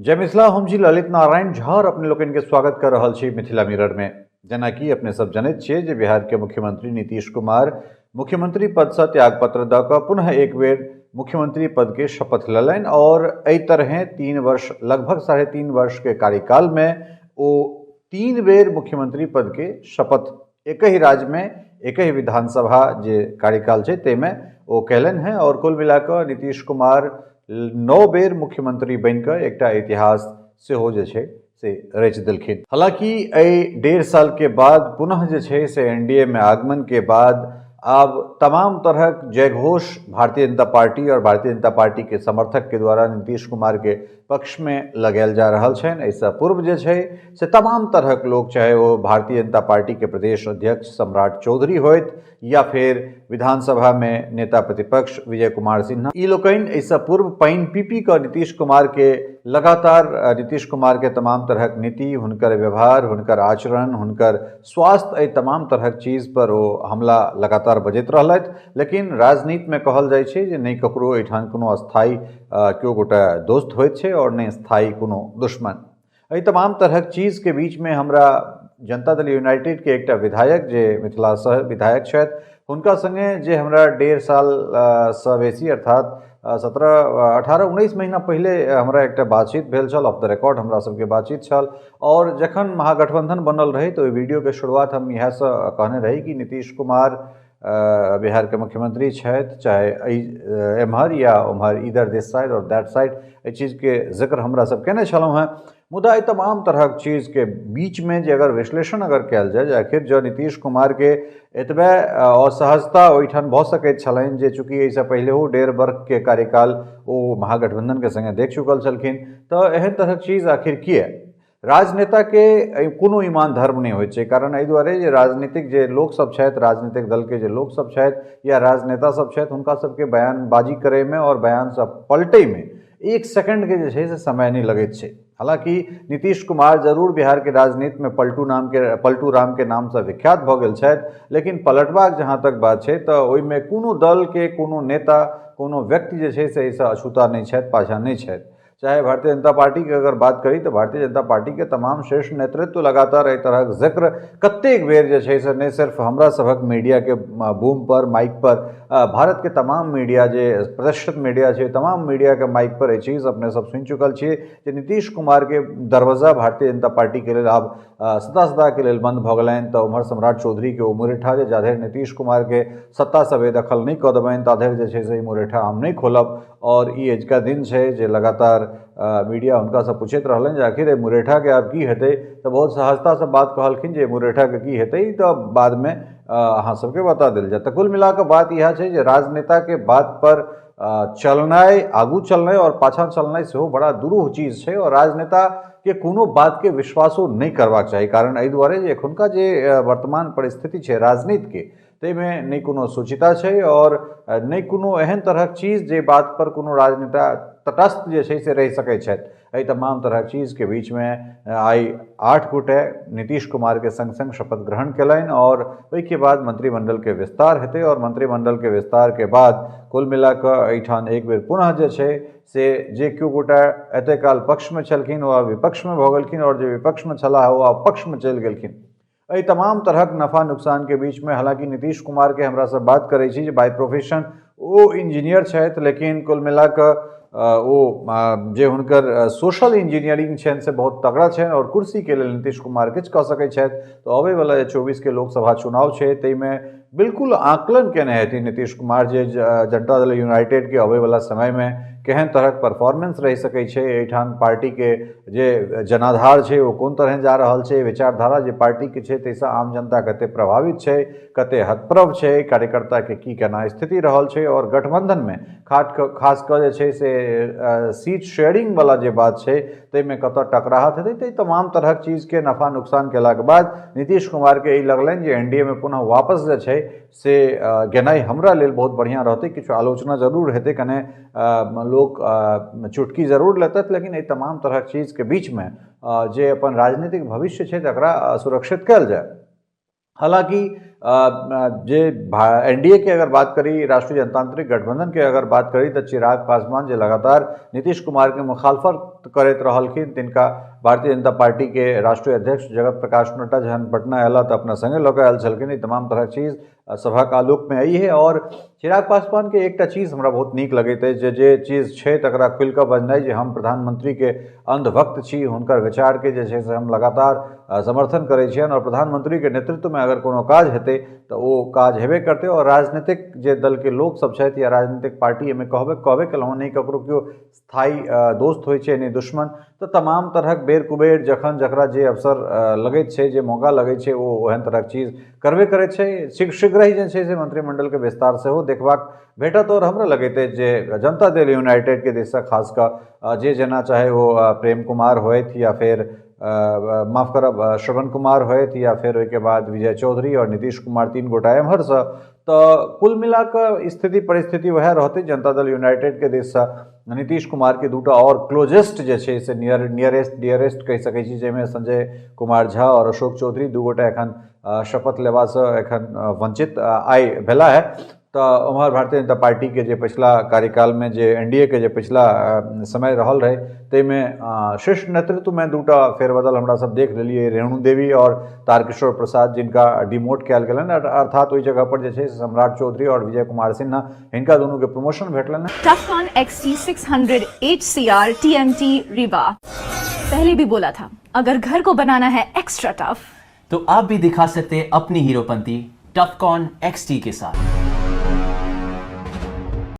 जय मिथिला, हम छी ललित नारायण झा और अपने लोकनि के स्वागत कर रहल छी मिथिला मिरर में। जेनाकि अपने सब जनैत छियै जे बिहार के मुख्यमंत्री नीतीश कुमार मुख्यमंत्री पद से त्यागपत्र दऽ कऽ पुनः एक बेर मुख्यमंत्री पद के शपथ लेलनि और एहि तरहें 3 वर्ष, लगभग 3.5 वर्ष के कार्यकाल में ओ 3 बेर मुख्यमंत्री पद के शपथ एक ही राज्य में एक ही विधानसभा जे कार्यकाल छै ताहिमे ओ कयलनि हेँ। और कुल मिलाकऽ नीतीश कुमार 9 बेर मुख्यमंत्री बनिकऽ एकटा इतिहास सेहो जे छै से रचि देलखिन। हालांकि एहि 1.5 साल के बाद पुनः जे छै से एनडीए में आगमन के बाद आब तमाम तरहक जयघोष भारतीय जनता पार्टी और भारतीय जनता पार्टी के समर्थक के द्वारा नीतीश कुमार के पक्ष में लगायल जा रहल छनि। एहिसँ पूर्व जे छै से तमाम तरहक लोक, चाहे ओ भारतीय जनता पार्टी के प्रदेश अध्यक्ष सम्राट चौधरी होथि या फिर विधानसभा में नेता प्रतिपक्ष विजय कुमार सिन्हा, ई लोकनि एहिसँ पूर्व पानि पी पी कऽ नीतीश कुमार के लगातार नीतीश कुमार के तमाम तरहक नीति, हुनकर व्यवहार, हुनकर आचरण, हुनकर स्वास्थ्य, एहि तमाम तरहक चीज पर ओ हमला लगातार बजैत रहलथि। लेकिन राजनीति में कहल जाइ छै जे नहि ककरो एहिठाम कोनो स्थायी केओ गोटा दोस्त होइत छै और नहि स्थायी कोनो दुश्मन। एहि तमाम तरहक चीज के बीच में हमरा जनता दल यूनाइटेड के एकटा विधायक जे मिथिला सँ विधायक छथि, हुनका संगे जे हमरा 1.5 साल सँ बेसी अर्थात 17, 18, 19 महीना पहिले हमरा एकटा बातचीत भेल छल, ऑफ the record हमरा सबके बातचीत छल। और जखन महागठबंधन बनल रहै तऽ ओहि वीडियो के शुरुआत हम इएह सँ कहने रही कि नीतीश कुमार बिहार के मुख्यमंत्री छथि, चाहे एहि एम्हर या ओम्हर, इधर this side और that side, एहि चीजके जिक्र हमरा सब केने छलहुँ हेँ। मुदा एहि तमाम तरहक चीजके बीचमे जे अगर विश्लेषण अगर कयल जाय जे आखिर जँ नीतीश कुमारके एतबे असहजता ओहिठाम भऽ सकैत छलनि जे चूँकि एहिसँ पहिलेहो 1.5 वर्षके कार्यकाल ओ महागठबंधनके सङ्गे देख चुकल छलखिन, तऽ एहन तरहक चीज आखिर किए? राजनेताके कोनो ईमान धर्म नहि होइ छै। कारण एहि दुआरे जे राजनीतिक जे लोकसब छथि, राजनीतिक दलके जे लोकसब छथि या राजनेता सब छथि, हुनका सबके बयानबाजी करैमे और बयानसँ पलटैमे 1 सेकंडके जे छै से समय नहि लगैत छै। हालांकि नीतीश कुमार जरूर बिहारके राजनीतिमे पलटू रामके नामसँ विख्यात भऽ गेल छथि, लेकिन पलटबाक जहाँ तक बात छै तऽ ओहिमे कोनो दलके कोनो नेता, कोनो व्यक्ति जे छै से एहिसँ अछूता नहि छथि, पाछाँ नहि छथि। चाहे भारतीय जनता पार्टी के अगर बात करी तऽ भारतीय जनता पार्टी के तमाम शीर्ष नेतृत्व लगातार एहि तरहक जिक्र कतेक बेर जे छै से नहि सिर्फ हमरा सभक मीडिया के बूम पर, माइक पर, भारत के तमाम मीडिया जे प्रतिष्ठित मीडिया छै, तमाम मीडिया के माइक पर एहि चीज अपने सब सुनि चुकल छियै जे नीतीश कुमार के दरवाजा भारतीय जनता पार्टी के लेल आब सदा सदा के लेल बंद भऽ गेलनि। तऽ उम्हर सम्राट चौधरी के ओ मुरेठा जे जाधरि नीतीश कुमार के सत्तासँ बेदखल नहि कऽ देबनि ताधरि जे छै से ई मुरेठा हम नहि खोलब। और ई अजुका दिन छै जे लगातार मीडिया हुनकासँ पूछैत रहलनि जे आखिर एहि मुरेठाके आब की हेतै, तऽ बहुत सहजतासँ बात कहलखिन जे मुरेठाके की हेतै तऽ बादमे अहाँ सबके बता देल जायत। तऽ कुल मिलाकऽ बात इएह छै जे राजनेताके बात पर चलनाइ, आगू चलनाइ और पाछाँ चलनाइ सेहो बड़ा दुरूह चीज छै और राजनेताके कोनो बातके विश्वासो नहि करबाक चाही। कारण एहि दुआरे जे एखुनका जे वर्तमान परिस्थिति छै राजनीतिके, ताहिमे नहि कोनो शुचिता छै और नहि कोनो एहन तरहक चीज जे बात पर कोनो राजनेता तटस्थ जे छै से रहि सकै छथि। एहि तमाम तरहक चीजके बीचमे आइ 8 गोटे नीतीश कुमारके संग संग शपथ ग्रहण केलनि और ओहिके बाद मंत्रिमंडलके विस्तार हेतै और मंत्रिमंडलके विस्तारके बाद कुल मिलाकऽ एहिठाम एक बेर पुनः जे छै से जे केओ गोटा एते काल पक्षमे छलखिन ओ आब विपक्षमे भऽ गेलखिन और जे विपक्षमे छलाह ओ आब पक्षमे चलि गेलखिन। एहि तमाम तरहक नफा नुकसान के बीच में हालांकि नीतीश कुमार के हमरा सब बात करै छी जे बाय प्रोफेशन ओ इंजीनियर छथि, लेकिन कुल मिलाकऽ ओ जे हुनकर सोशल इंजीनियरिंग छनि से बहुत तगड़ा छनि और कुर्सी के लेल नीतीश कुमार किछु कऽ सकै छथि। तऽ अबैवला जे 24 के लोकसभा चुनाव छै ताहिमे बिल्कुल आकलन केने हेथिन नीतीश कुमार जे जनता दल यूनाइटेड के अबैवला समयमे केहन तरहक परफॉर्मेंस रहि सकै छै, एहिठाम पार्टीके जे जनाधार छै ओ कोन तरहे जा रहल छै, विचारधारा जे पार्टीके छै ताहिसँ आम जनता कते प्रभावित छै, कते हतप्रभ छै, कार्यकर्ताके की केना स्थिति रहल छै और गठबंधनमे खास कऽ जे छै से सीट शेयरिंग वाला जे बात छै ताहिमे कतऽ टकराहट हेतै। ताहि तमाम तरहक चीजके नफा नुकसान केलाके बाद नीतीश कुमारके ई लगलनि जे एनडीए मे पुनः वापस जे छै से गेनाइ हमरा लेल बहुत बढ़िआँ रहतै। किछु आलोचना जरूर हेतै, कने लोक चुटकी जरूर लेतथि, लेकिन एहि तमाम तरहक चीजके बीचमे जे अपन राजनीतिक भविष्य छै तकरा सुरक्षित कयल जाय। हालांकि जे एनडीए के अगर बात करी, राष्ट्रीय जनतांत्रिक गठबंधन के अगर बात करी, तऽ चिराग पासवान जे लगातार नीतीश कुमार के मुखालफत करैत रहलखिन, तिनका भारतीय जनता पार्टी के राष्ट्रीय अध्यक्ष जगत प्रकाश नड्डा जहन पटना अयला तऽ अपना संगे लऽ कऽ आयल छलखिन। ई तमाम तरहक चीज सभक आलोकमे अइ आओर चिराग पासवानके एकटा चीज हमरा बहुत नीक लगैत अछि जे जे चीज छै तकरा खुलि कऽ बजनाइ, जे हम प्रधानमंत्रीके अंधभक्त छी, हुनकर विचारके जे छै से हम लगातार समर्थन करै छियनि आओर प्रधानमंत्रीके नेतृत्वमे अगर कोनो काज हेतै तऽ ओ काज हेबे करतै। आओर राजनीतिक जे दलके लोकसभ छथि या राजनीतिक पार्टी, एहिमे कहबे कहबे केलहुँ, नहि ककरो केओ स्थायी दोस्त होइ छै नहि दुश्मन, तऽ तमाम तरहक बेर कुबेर जखन जकरा जे अवसर लगैत छै, जे मौका लगैत छै, ओ ओहन तरहक चीज करबे करैत छै। शीघ्र ही जे छै से मंत्रिमंडलके विस्तार सेहो देखबाक भेटत। आओर हमरा लगैत अछि जे जनता दल यूनाइटेडके दिससँ खास कऽ जे जेना चाहे ओ प्रेम कुमार होथि या फेर माफ करब श्रवण कुमार होथि या फेर ओहिके बाद विजय चौधरी आओर नीतीश कुमार, तीन गोटा एम्हरसँ, तऽ कुल मिला कऽ स्थिति परिस्थिति वएह रहतै। जनता दल यूनाइटेडके दिससँ नीतीश कुमारके दूटा आओर क्लोजेस्ट जे छै से नियर नियरेस्ट डियरेस्ट कहि सकै छी, जाहिमे संजय कुमार झा आओर अशोक चौधरी दू गोटा एखन शपथ लेबासँ एखन वंचित आइ भेला है। तऽ ओम्हर भारतीय जनता पार्टीके जे पछिला कार्यकालमे जे एन डी ए के जे पछिला समय रहल रहै, ताहिमे शीर्ष नेतृत्वमे दूटा फेरबदल हमरा सब देख लेलियै, रेणु देवी आओर तारकिशोर प्रसाद, जिनका डिमोट कयल गेलनि, अर्थात ओहि जगह पर जे छै से सम्राट चौधरी आओर विजय कुमार सिन्हा, हिनका दुनूके प्रमोशन भेटलनि। Tufcon XT600 HCR TMT Rewa। पहले भी बोला था, अगर घर को बनाना है एक्स्ट्रा टफ तो आप भी दिखा सकते हैं अपनी हीरोपंती टफकॉन XT के साथ।